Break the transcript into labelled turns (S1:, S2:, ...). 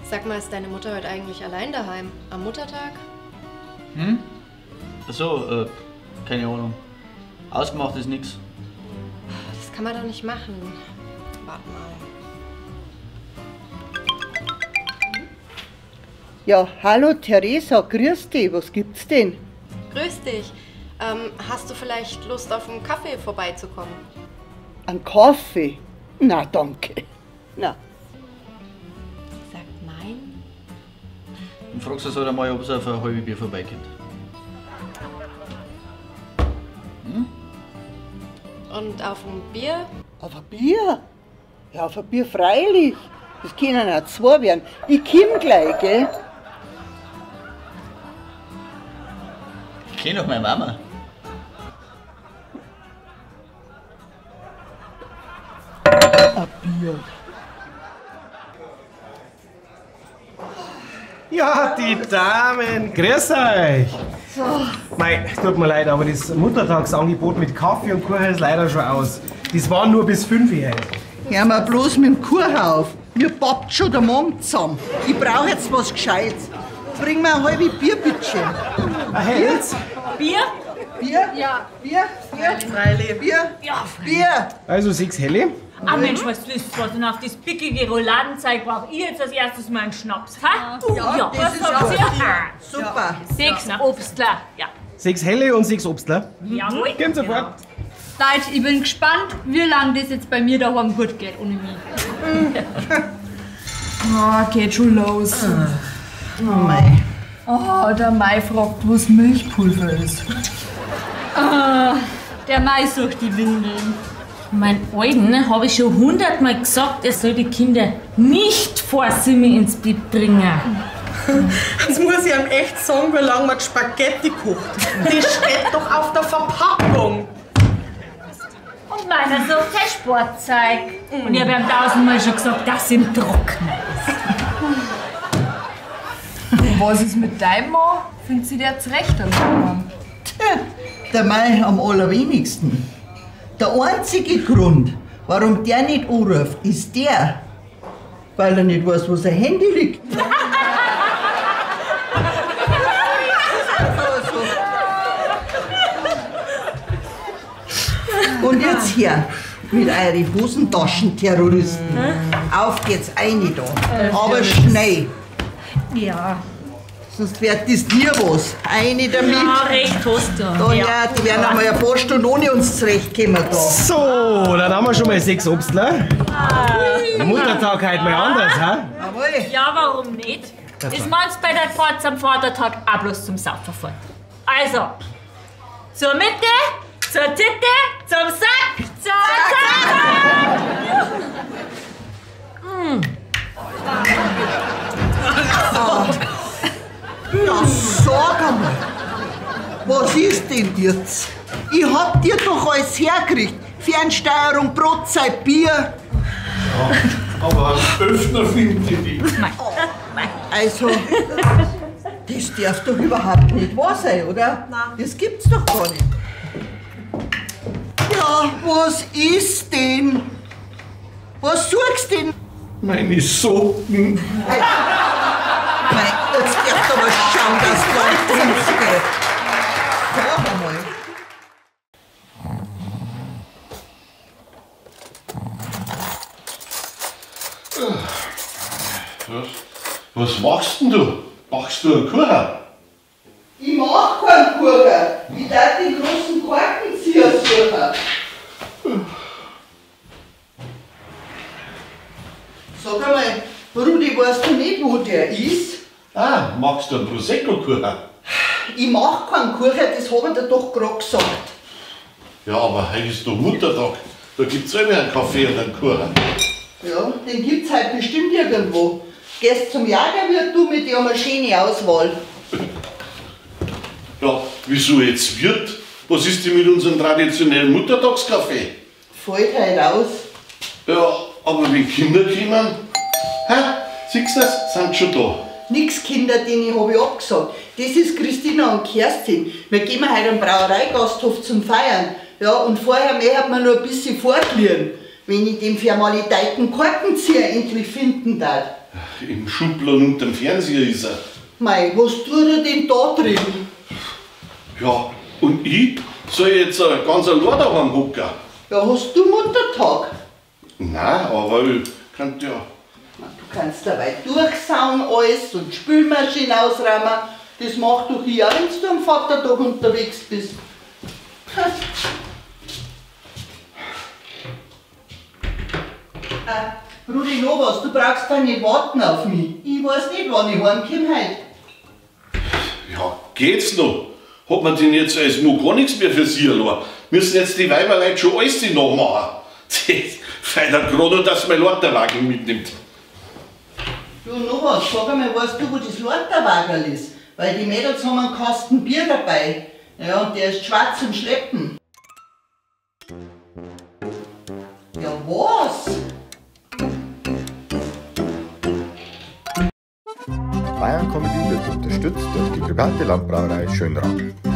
S1: Sag mal, ist deine Mutter heute eigentlich allein daheim? Am Muttertag?
S2: Hm? Ach so, keine Ahnung. Ausgemacht ist nix.
S1: Das kann man doch nicht machen. Warte mal.
S3: Ja, hallo Theresa, grüß dich. Was gibt's denn?
S1: Grüß dich. Hast du vielleicht Lust, auf einen Kaffee vorbeizukommen?
S3: Einen Kaffee? Na, danke. Na.
S1: Sie sagt nein.
S2: Dann fragst du sie halt einmal, ob sie auf ein halbes Bier vorbeikommt. Hm?
S1: Und auf ein Bier?
S3: Auf ein Bier? Ja, auf ein Bier freilich. Das können auch zwei werden. Ich komm gleich, gell?
S2: Ich kenn doch meine Mama.
S3: Ein Bier.
S4: Ja, die Damen, grüß euch!
S3: So.
S4: Mei, tut mir leid, aber das Muttertagsangebot mit Kaffee und Kuchen ist leider schon aus. Das war nur bis 5 Uhr heute.
S3: Hör mal bloß mit dem Kuchen auf. Mir pappt schon der Mond zusammen. Ich brauch jetzt was Gescheites. Bring mir ein halbes Bier, bitte.
S4: Ein helles?
S5: Bier?
S3: Bier?
S5: Ja.
S3: Bier? Bier?
S5: Freilich.
S3: Bier?
S5: Ja,
S3: freilich. Bier!
S4: Also 6 helle.
S5: Ah Mensch, was ist was? Und auf das pickige Rouladenzeug brauch ich jetzt als erstes mal einen Schnaps. Ha?
S3: Ja,
S5: ja,
S3: das ist
S5: was
S3: gut.
S5: Ja.
S3: Super.
S5: 6 Obstler. Ja.
S4: 6 helle und 6 Obstler.
S5: Jawohl.
S4: Gehen sofort.
S6: Leute, ich bin gespannt, wie lange das jetzt bei mir daheim gut geht ohne mich.
S7: Oh, geht schon los.
S3: Oh, mei.
S7: Oh, der Mai fragt, was Milchpulver ist.
S5: Oh, der Mai sucht die Windeln. Mein Alten habe ich schon 100-mal gesagt, er soll die Kinder nicht vor Simi ins Bett bringen.
S8: Jetzt muss ich ihm echt sagen, wie lange man Spaghetti kocht. Das steht doch auf der Verpackung.
S5: Und meiner sucht sein Sportzeug. Und ich habe ihm 1000-mal schon gesagt, dass ihm trocken ist.
S7: Und was ist mit deinem Mann? Findet sie der zurecht am Mann?
S3: Der Mai am allerwenigsten. Der einzige Grund, warum der nicht anruft, ist der, weil er nicht weiß, wo sein Handy liegt. Und jetzt her mit euren Hosentaschenterroristen. Auf geht's rein da. Aber schnell.
S5: Ja.
S3: Sonst wird das nie was. Eine damit.
S5: Ja, recht hast du.
S3: Da, ja, die werden einmal ein paar Stunden ohne uns zurechtkommen da.
S4: So, dann haben wir schon mal 6 Obstler. Ah. Muttertag heute mal anders, hä?
S3: Jawohl.
S5: Ja, warum nicht? Das meinst bei der Fahrt zum Vatertag auch bloß zum Saufen fort. Also, zur Mitte, zur Titte, zum Sack, zur Zack! Mm.
S3: Na, sag einmal, was ist denn jetzt? Ich hab dir doch alles hergekriegt. Fernsteuerung, Brotzeit, Bier.
S9: Ja, aber einen Öffner finde ich nicht.
S3: Also, das darf doch überhaupt nicht wahr sein, oder?
S8: Nein.
S3: Das gibt's doch gar nicht. Ja, was ist denn? Was suchst denn?
S9: Meine Socken.
S3: Mei, jetzt darfst du aber schauen, dass du ums geht. Sag einmal.
S9: Was machst denn du? Machst du einen Kuchen?
S3: Ich mach keinen Kuchen. Ich darf den großen Korkenzieher suchen. Sag einmal, Rudi, weißt du nicht, wo der ist?
S9: Ah, machst du einen Prosecco-Kuchen?
S3: Ich mach keinen Kuchen, das hab ich dir doch grad gesagt.
S9: Ja, aber heute ist doch Muttertag. Da gibt's immer einen Kaffee und einen Kuchen.
S3: Ja, den gibt's heute bestimmt irgendwo. Gehst zum Jagerwirt, du mit dir eine schöne Auswahl.
S9: Ja, wieso jetzt Wirt? Was ist denn mit unserem traditionellen Muttertagskaffee?
S3: Fällt heute aus.
S9: Ja, aber wenn Kinder kommen, hä? Siehst du das? Sind schon da.
S3: Nix Kinder, denen hab ich abgesagt. Das ist Christina und Kerstin. Wir gehen heute am Brauereigasthof zum Feiern. Ja, und vorher möchte man nur ein bisschen fortlieren, wenn ich den vermaledeiten Korkenzieher endlich finden darf.
S9: Im Schubladen unterm Fernseher ist er.
S3: Mei, was tut er denn da drin?
S9: Ja, und ich soll jetzt ganz allein daheim hocken?
S3: Ja, hast du Muttertag?
S9: Nein, aber ich könnte ja.
S3: Du kannst dabei durchsauen alles und Spülmaschine ausräumen. Das macht doch ich auch, wenn du am Vatertag unterwegs bist. Rudi, noch was, du brauchst da nicht warten auf mich. Ich weiß nicht, wann ich heimkomme heute.
S9: Ja, geht's noch? Hat man denn jetzt als Mo gar nichts mehr für sie allein? Müssen jetzt die Weiberleute schon alles nachmachen? Feiert gerade noch, dass mein Lauterwagen mitnimmt.
S3: Du, noch was, sag einmal, weißt du, wo das Lauterwagerl ist? Weil die Mädels haben einen Kasten Bier dabei. Ja, und der ist schwarz zum Schleppen. Ja, was?
S10: Bayern Comedy wird unterstützt durch die private Landbrauerei Schönrath.